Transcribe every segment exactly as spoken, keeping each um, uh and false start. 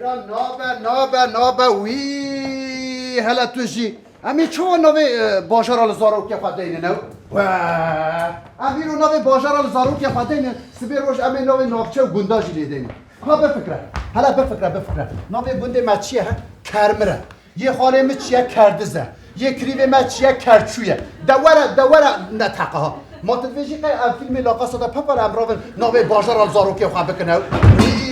Ya nabe, nabe, nabe, wî, hele tu jî. Em ê çawa navê, e, bajara li zarokê xwe deynin ew? We, em îro navê bajara li zarokê xwe deynin, sibê roj em ê navê navçe û gunda jî lê deynin. Ha bifikre, hele bifikre, bifikre. Navê gundê me çi ye, he? Kermir e. Yê xalê min çi ye? Kerdiz e. Yê kirîvê me çi ye? Kerçû ye. De were, de were neteqe ha. Ma tu dibêjî qey ev fîlmê La Casa de Papel em ravin navê bajara li zarokê xwe bikin ew? Wî.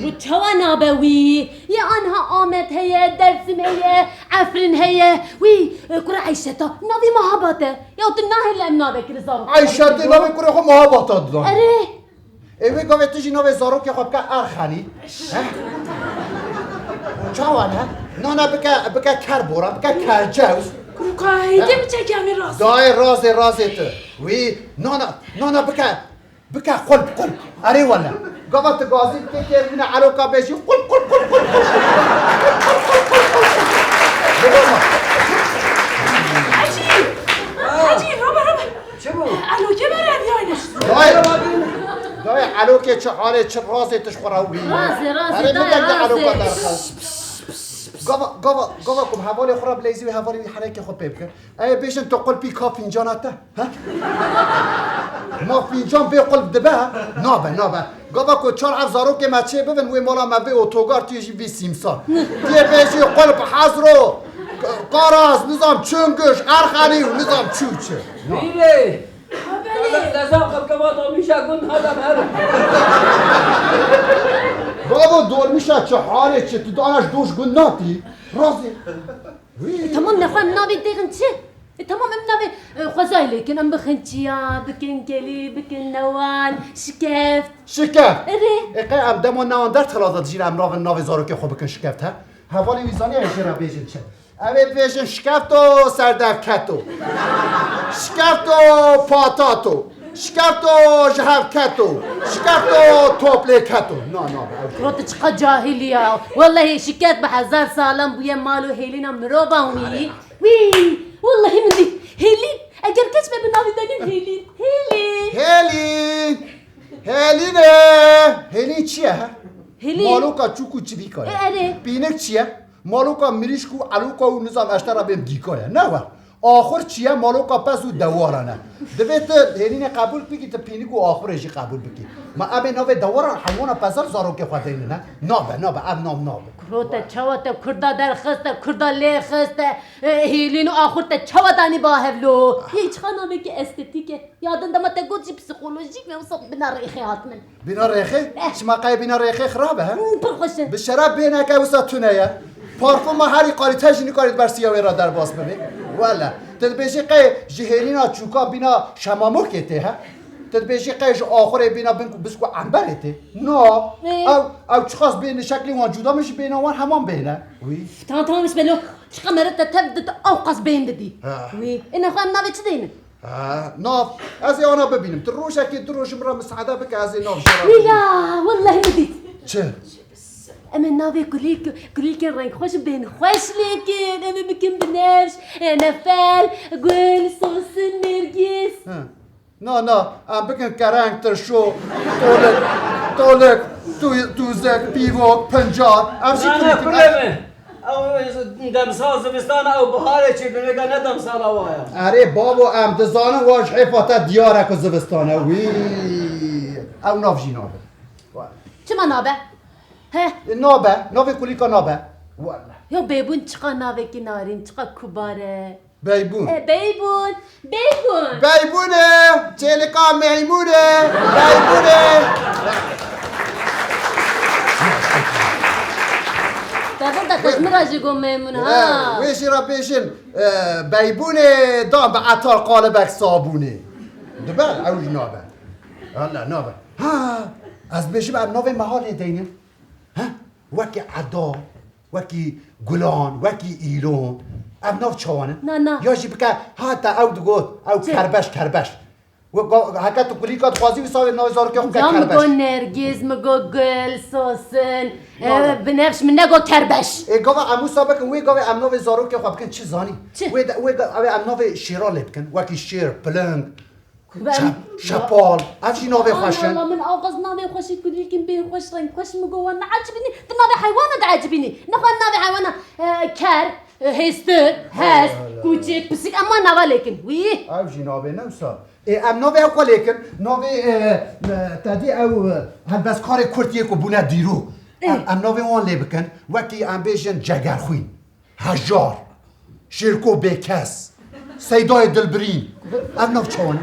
Û çawa nabe wî? Yê anha Amed heye, Dersim heye, Efrin heye. Wî, e, kura Eyşeta. Navê Mahabat e. Ya tu nahêle em navekî li zarokê xwe bikin. Eyşetê navê kurê xwe Mahabata dida. Erê. Ê wê gavê tu jî navê zarokê xwe bike Erxenî. He? Çawa ne? Nana bike, bike Kerbora, bike Kercewz. Kuruka, hêdî mi çekî em ê rast? Dayê razê, razê tu. Wî, nana, nana bike, bike qulp, qulp. Erê wele. Gava tu gazî bike kêr bine eloka bêjî qulp, qulp, qulp, qulp. Hecî! Hecî, robe, robe. Çi bû? Elokê me re diyayne. Dayê, dayê, elokê çi halê, çi razê tu ji xwe re wî. Razê, razê, Erê, dayê, min deng de eloka razê. Derxe. Gava, gava, gava ku hevalê xwe re bileyzî wê hevalê wî herekê xwe pê bikin. Ê bêjin tu qulpî ka fîncana te, he? Ma fîncan bê qulp dibe, he? Nabe, nabe. Gava ku çar ev zarokê me çê bibin, wê mala me vê otogar, tu yê jî vî sîmsar. Tu yê bêjî qulp hezro, qaraz, nizam çunguş, erxenî û nizam çû çi. Bîrê! Leza qebqeba dolmîşa gund hadem herim. Bavo dolmîşa çi halê çi, tu dana ji doş gund natî? Razî. Wî. E, tamam, nexwe em navê dêxin çi? E, tamam, em navê, e, xwezayê lêkin, em bixin çiya, bikin kelî, bikin newan, şikeft. Şikeft? Erê. E, qey em dema newan dertxilas de dijî em navê, navê zarokê xwe bikin şikeft, he? Hevalê wî zaniye ez jê re bêjin çi? Ew ê bêjin şikefto serdevketo. Şikefto patato. Şikefto ji hev keto. Şikefto toplê keto. Na, na, ew. Kuro tu çiqa cahilî ya. Wellehî şikeft bi hezar salan bûye mal û hêlîna mirovan wî. Wî. Wellehî min dît. Hêlîn. Eger keç me bi navî denin hêlîn. Hêlîn. Hêlîn. Hêlîn e. Hêlîn çi ye he? Hêlîn. Maloka çûk û çivîka ye. E, erê. Pînik çi ye? Maloka mirîşk û eloka û nizam eştera bên dîka ye. Ne we? Axur çi ye? Maloka pez û dewara ne. Divê tu hêlînê qebûl bikî, tu pînik û axurê jî qebûl bikî. Ma em ê navê dewara heywana pezar zarokê xwe deynin, he? Nabe, nabe, ev nav nabe. Kuro te çawa te kurda derxiste, kurda lê xiste, e, hêlîn û axur te çawa danî ba hev lo? Yê çiqa navekî estetîk e. Ya din dema te got jî psîkolojîk me, wisa bina rêxê hat min. Bîna rêxê? Eh. Çima qey bîna rêxê xirab e, he? Hmm, pir xweş e. Bi şerab bêneke wisa tune ye. Parfuma herî qalîte jî nikarî di ber siya wê re derbas bibê. Wele. Tu dibêjî qey ji hêlîna çûka bîna şemamokê tê, he? Tu dibêjî qey ji axurê bîna bin ku, biz ku emberê tê. No. Ê. Ew, ew çiqas bêne şeklê wan cuda min jî bêna wan heman bêne. Wî. Tamam, tamam, îşbelo. Çiqa mere te tev dite, ew qas bêhn didî. Ha. Wî. Ê nexwe em navê çi deynin? Ha, nav. Ez ê ana bibînim. Tu rojekê du roj min re misaade bike, ez ê nav jê re bibînim. Ya, wellehî min dît. Çi? Em ê navê kulîlk-, kulîlkên rengxweş û bên xweş lêkin. Em ê bikin binevş, e, nefel, gul, sosin, nêrgîz. Hı. Na, na, em bikin kereng, tirşo, tolik, tolik, tu-, tûzik, pîvok, pincar. Em jî Na, na, kulîlkin. Kulê min. Ew demsal zivistan e, ew biharê çê binêke ne demsala wa ye. Erê babo, em dizanin wa ji hêfa te diyar e ku zivistan e. Wî. Ew nav jî nabe. Çima nabe? He? E, nabe. Navê kulîka nabe. Wele. Ya Beybûn çiqa navekî narîn, çiqa kubar e. Beybûn. E, Beybûn. Beybûn. Beybûn e. Çêlika meymûn e. Beybûn e. Te vê de xizmira jî got memnun ha. Wê jî re bêjin, e, beybûnê dan bi etar qalibek sabûnê. Dibe, ew jî nabe. Wele nabe. Ha, ez bêjim em navê meha lê deynin. Ha, wekî eda, wekî gulan, wekî îlon. Ev nav çawan in? Na, na. Ya jî bike, ha te ew digot, ew Çi? Kerbeş, kerbeş. We go-, heke tu kulîka dixwazî, wisa wê navê zarokê xwe bike Can mi Kerbeş. Got nergîz, mi got gul, sosin, Nana. E, binevş, min negot kerbeş. Ê gava em wisa bikin, wê gavê em navê zarokê xwe bikin çi zanî? Çi? Wê de, wê ga-, ew ê em navê şêra lê bikin, wekî şêr, piling. Şe-, şepal. Ev jî navê xweş in. Ana, min axaz navê xweş ê kulîlkên bê xweş, reng xweş, min got wan neecibînî. Tu navê heywana diecibînî. Nexwe em navê heywana, e, ker, e, hêstir, hest, kuçik, pisîk, em wan nava lêkin. Wî? Ev jî navê ne wisa. Ê, em navê ew xwe lêkin. Navê, e, e, te dî ew, e, helbestkarê Kurd yê ku bûne dîrok. Em, em navê wan lê bikin. Wekî em bêjin Cegerxwîn. Hejar, Şêrko Bêkes, Seydayê Dilbirîn. Ev nav çawan e?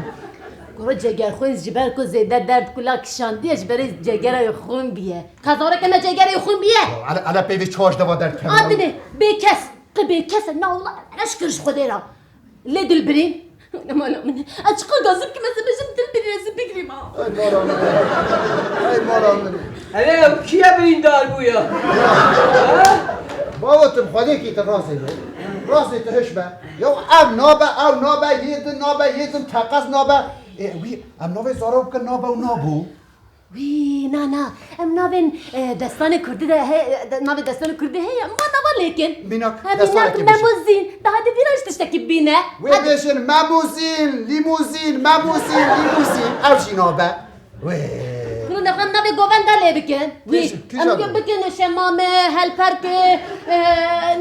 Kuro Cegerxwîn ji ber ku zêde derd kula kişandiye, ji berê cegera wê xwîn biye. Qezareke me cegera wê xwîn biye. Ele, ele peyvê çawa ji deva derdikeve? Adine, Bêkes. Qe Bêkes e, na wala, ele şikir ji Xwedê re. Lê Dilbirîn. Mala min. Ez çiqas gazim kim ez bêjim Dilbirîn ez bigirîm ha. Ay mala min. Ay mala min. Hele ew kî ye birîndar bû ya? Ha? Bawo tu bi Xwedê kî tu razê be. Razê tu hiş be. Ya ev nabe, ew nabe, yê din nabe, yê din teqez nabe. Ê, wî, em navê zarok bikin nabe û nabû. Wî, na, na. Em navên, e, destanê Kurdî de he-, de-, navê destanê Kurdî heye, em van nava lêkin. Mînak, he, destanê mînak, Kurdî. Memûzîn. Daha di vîra jî tiştekî bîne. Wê bêjin Memûzîn, Lîmûzîn, Memûzîn, Lîmûzîn. Ew jî nabe. Wê. Kuro nexwe em navê govenda lê bikin. Wî, kîjan em bikin Şemame, Helperke, e,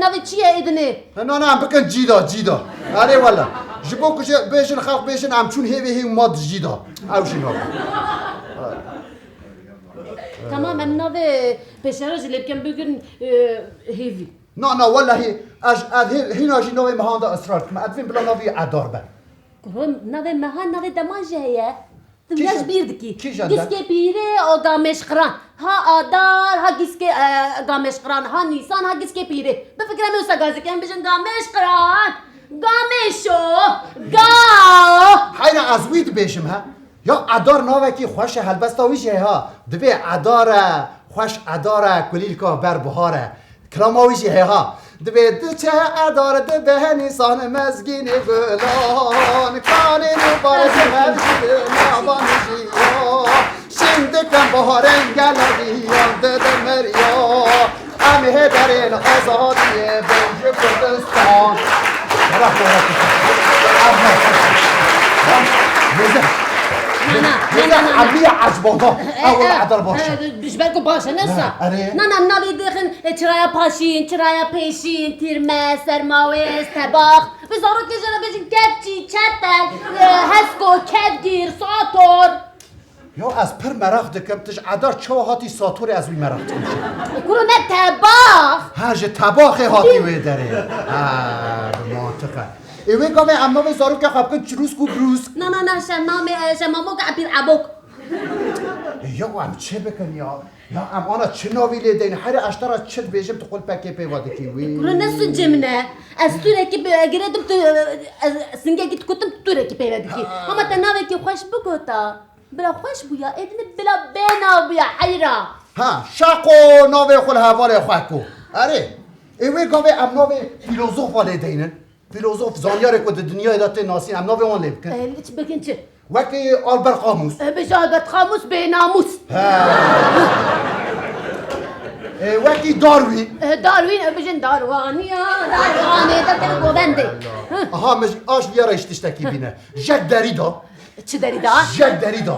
navê çi ye êdinê? He, na, na, em bikin Cîda, Cîda. Erê wela. Ji bo ku jê bêjin, xelk bêjin, em çûn hêvê hê û ma di Cîda. Ew jî nabe. Tamam, em navê pêşera jî lê bikin, bikin, e, hêvî. Na, na, welehî, ez, ez hê-, hîna jî navê mehan de israr dikim. Ez divêm bila navê Edar be. Kuro, navê mehan, navê deman jî heye. Tu ya ji bîr dikî. Kîjan de? Giskê pîrê û gamêşqiran. Ha adar, ha giskê, e, gamêşqiran, ha nîsan, ha giskê pîrê. Bifikire em wisa gazî em bijin gamêşqiran. Gamêşo. Gao. Heyna ez wî dibêjim ha. Ya Edar navekî xweş e, helbesta wî jî heye ha. Divê Edar e, xweş Edar e, kulîlka ber bihar e. Kilama wî jî heye ha. Divê diçe Edar dibe nîsan mezgînê gulan. Kanên û barê mevcîdê navan jiya. Şîn dikin baharên gela viyan dide meriya. Em hêderên azadiyê bin ji Kurdistan. Rah, rah, rah. Nêze. Na, na, nêze, na, na, na. Em niye ecbada. Ew wela Edar baş e. Ji ber ku baş e, ne wisa? Erê. Na, na, navê dixin, e, çiraya paşîn, çiraya pêşîn, tîrme, sermawêz, tebax. Bi zarokê jê re bêjin kevçî, çetel, e, hesko, kevgîr, sator. Ya ez pir meraq dikim, tu ji Edar çawa hatî Satorê, ez wî meraq dikim jî. Kuro ne tebax. Ha, ji tebaxê hatî wê derê. Ha, bi mantiq e. Ê wê gavê em navê zarokê xwe bikin Çirûsk û Brûsk. Na, na, na, Şemamê, e, Şemamok, Ebîr Ebok. Ê ya em çi bikin ya? Ya em ana çi navî lê deyne? Herê ez te re çi dibêjim tu xwe li pekê pê ve dikî wî. Kuro ne sucê min e. Ez stûrekî bi-, girêdim tu, e, ez singekî dikutim tu stûrekî pê ve dikî. Ha. Hema te navekî xweş bigota. Bila xweş bûya, êdine bila bênav bûya, heyra. Ha, şaqo navê xwe li hevalê xwe ku. Erê, ê wê gavê em navê fîlozofa lê deynin. Fîlozof, zanyarê ku di dinyayê de tê nasîn, em navê wan lê bikin. E, çi bikin çi? Wekî Albert Camus. E, bêje Albert Camus bênamûs. He. E, wekî Darwin. E, Darwin, e, bijin Darwaniya, Darwanê de tir govendê. Aha, min aş viya re ji tiştekî bîne. Jacques Derrida. Çi Derrida? Jacques Derrida.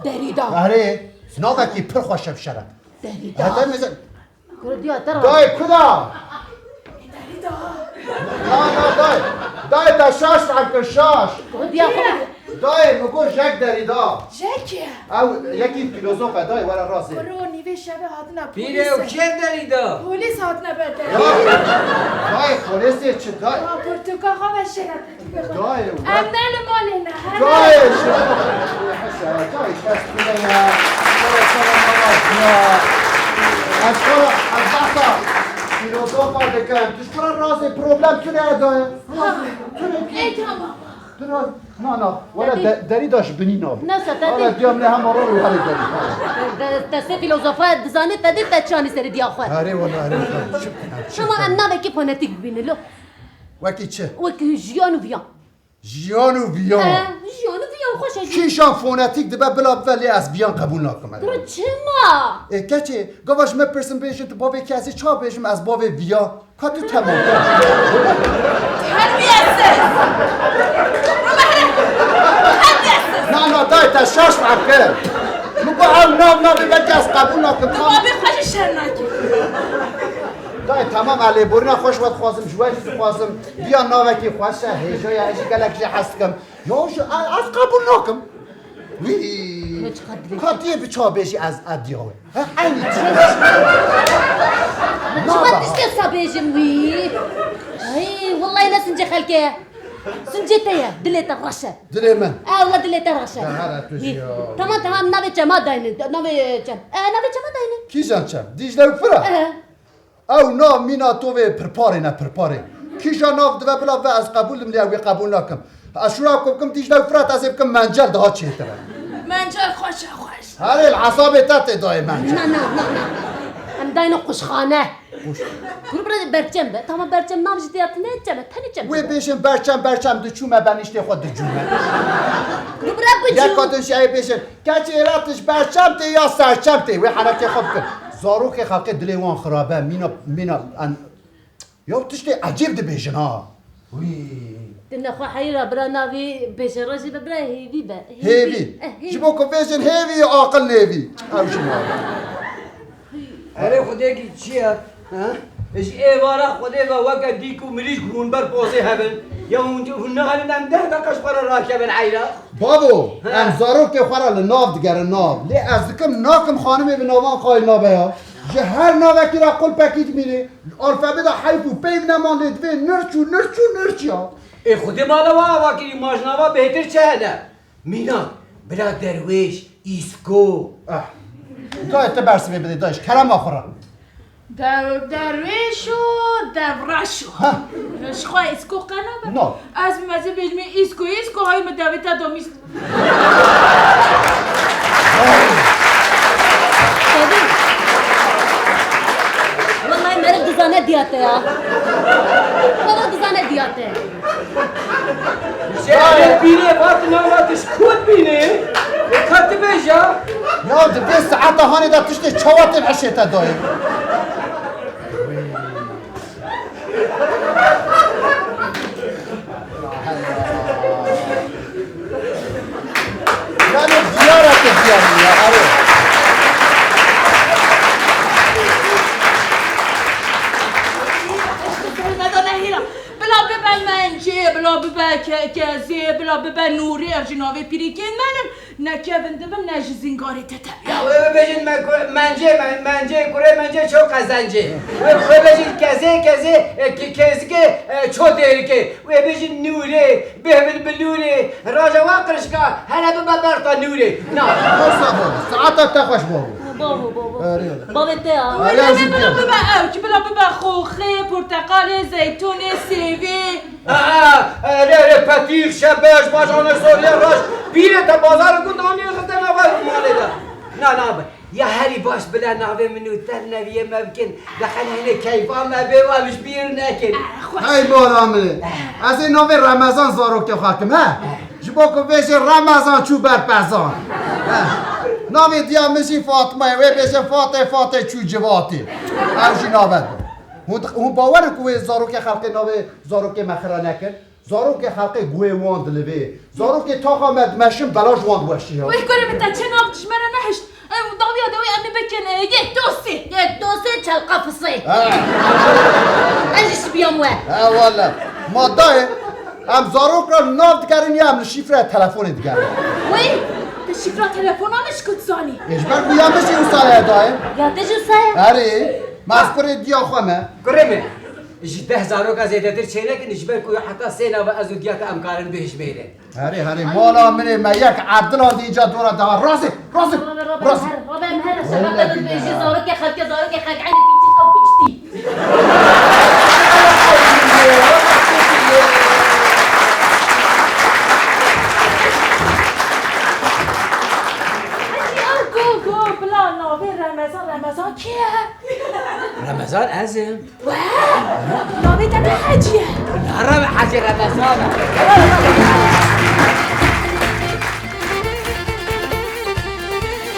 Derrida. Erê, navekî pir xweş e bi şeref. Derrida. Heta mêze. Kuro diya te ra. Dayê, kuda? Derrida. Na, na, dayê. Dayê, te şaş fehm kir, şaş. Kuro diya xwe. Dayê, min got Jacques Derrida. Jacques? Ew yekî fîlozof e, dayê, were rastê. Kuro nîvê şevê hatine polîs. Pîrê û kêr Derrida. Polîs hatine ber Derrida. Ya, dayê, polîsê çi, dayê? Ya, pirtûka xwe veşêre. Dayê, em ne li malê ne, hene. Dayê, şi-, Hese, dayê, kes bile ya. Dayê, sana maraz ya. Ez sana, ez bahsa fîlozofa dikim. Tu ji xwe re razê, problem tu ne, dayê. Ha. Tu ne ki? Ê, tamam. Tu ne? Na, na. Wala de-, Derrida ji binî nabe. Nasa, te wala dî. Diyam ne hema rol wale Derrida. De-, destê fîlozofa dizanî, te dî te çanî serê diya xwe. Erê, wala, erê. Çi, çi, Şema em navekî fonetîk bibîne, lo. Wekî çi? Wekî jiyan û viyan. Jiyan û viyan. He, jiyan û viyan xweş e jî. Kîjan fonetîk dibe bila bibe lê ez viyan qebûl nakim. Duro çima? Ê keçê, gava ji me pirsin bêjin tu bavê kî, ez ê çawa bêjim ez bavê viyan? Ka tu temam. Terbiyesiz. Terbiyesiz. Abi, belkî ez qebûl nakim. Tu babê xwe jî şer nakî. Dayê, temam, ez lêborîna xweş we dixwazim, ji we jî dixwazim. Viya navekî xweş e, hêja ye, ez jî gelek jê hez dikim. Ya ji, ez, ez qebûl nakim. Wî. Ka tu yê bi çawa bêjî ez, ez diya we. Ha, eynî çi? Çima tiştê wisa bêjim wî? Ay, wellahî ne sincê xelkê ye. Sincê te ye, dilê te reş e. Dilê min. E, wele dilê te reş e. Ya, here tu jî ya. Tamam, tamam, navê çema daynin. Navê çem. E, navê çema daynin. Kîjan çem? Dîcle û Firat? E. Ew nav mîna tovê pirparê ne, pirparê. Kîja nav dibe bila ve ez qebûl dim lê ew ê qebûl nakim. Ez şûra ku bikim Dîcle û Firat ez ê bikim Mencel daha çêtir e. Mencel xweş e, xweş. Herê li esabê te tê dayê Mencel. Na, na, na, na. Em dayne quşxane. Kuş. Kuru bira berçem be. Tamam berçem nav jî tê ya tine çem e. Tenê çem. Wê bêjin berçem, berçem diçûme ben îştê xwe dicûme. Kuru bira bicû. Yek kadın şey bêjin. Keçê êra tu ji berçem tê ya serçem tê, wê herekê xwe bikin. Zarokê xelkê dilê wan xirab e, mîna, mîna, en, ya tiştê ecêb dibêjin ha. Wî. Tu nexwe heyra bira navî bêje rojî be bira hêvî be. Hêvî. Eh, hêvî. Ji bo ku bêjin hêvî aqil nêvî. Ew jî navî. Erê xwedêkî çi ye? He? Ji êvara Xwedê ve weke dîk û mirîşk hûn ber pozê hebin. Ya hûn, hûn nihanin em deh deqe ji xwe re rakevin heyra? Bavo, He. em zarokê xwe re li nav digerin nav. Lê ez dikim nakim xanimê bi navan qayil nabe ya. Ji her navekî re qulpekî dimîne. Alfabê de heyf û peyv neman lê divê nirç û nirç û nirç ya. Ê Xwedê mala we ava kirî, ma ji nava bêhtir çi hene? Mînak, bila derwêş, îsko. Ah. Dayê, tu bersivê bidê, dayê, ji kerema xwe re. Dew derwêş û dev reş û. Ha. Ji xwe îsko qe nabe? No. Ez bi mezin bêjimê îsko, îsko, hay min devê te domîst. Tabii. Vallahi meriv dizane diya te ya. Valla dizane diya te. Şehê pîrê vat nava tu ji ku dibînî? Ê ka tu bêje. Ya di vê saeta hanê de tiştê çawa tên eşê te dayê? Yani diyareke diyarî ya, erê. Bila bibe Mencê, bila bibe Ke-, Kezê, bila bibe Nûrê, ev jî navê pîrikên me ne, ne kevin dibin, ne ji zîngarê te tevî. Ya, wê bibêjin me ku-, Mencê, me-, Mencê, kurê Mencê, ço qezencê. Wê, wê bêjin Kezê, Kezê, e, Ke-, Kezikê, e, ço dêrikê. Wê bêjin Nûrê, bêhvin bi Nûrê, raja wa qirişka, hele bibe berta Nûrê. Na. Wisa babo, saeta te xweş babo. Bavo, bavo. Erê. Bavê te ya. Erê, Wê ez bila bibe ew, ki bila bibe xoxê, porteqalê, zeytûnê, sêvê. Aa, erê, erê, petîr, şebeş, bacanê soriye, raş. Pîrê te bazar gund anî xiste nava malê de. Na, na, be. Ya herî baş bila navê min û te neviyê me bikin. Dexin hene keyfa me bê, wan ji bîr nekin. Hey mala min ê. Ez ê navê Remezan zarokê xwe kim, he? Ji bo ku vêjê Remezan çû ber pezan. He. Navê diya min jî Fatma ye. Wê bêje Fatê, Fatê çû civatê. Ew jî navê. Hûn, hûn bawer in ku wê zarokê xelkê navê zarokê me xira nekir? Zarokê xelkê guhê wan dilivê. Zarokê taxa me dimeşin belaş wan diweşî ya. Weh kurê min, te çi nav ji me re nehişt? Ew dawiya dawî em ê bikin, e, yek, do, sê. Yek, do, sê, çelqa fisê. Ha. Ez jî şibiyam we. Ha, wala. Ma dayê, em zarok re nav digerin ya em li şîfreya telefonê digerin? Wê, te şîfra telefona min ji ku dizanî? Ê, ji ber ku ya min jî wisa ye dayê. Ya te jî wisa ye? Erê, ma ez kurê diya xwe me. Kurê min. Ji deh zaroka zêdetir çênekin, ji ber ku heta sê nava ez û diya te em karin bihişmêrin. Herê, herê, mala min ê me yek Ebdilan dî înca dora daha. Razê, razê, razê. Rabe, rabe, rabe, rabe, rabe, rabe, rabe, rabe, rabe, zarokê xelkê, zarokê xelk, eynî piçî, ew piçtî. Hecî, ew go, go, bila navê Remezan, Remezan kê ye? Remezan ez im. Weh! Navê te ne Hecî ye? Nara Hecî Remezan e.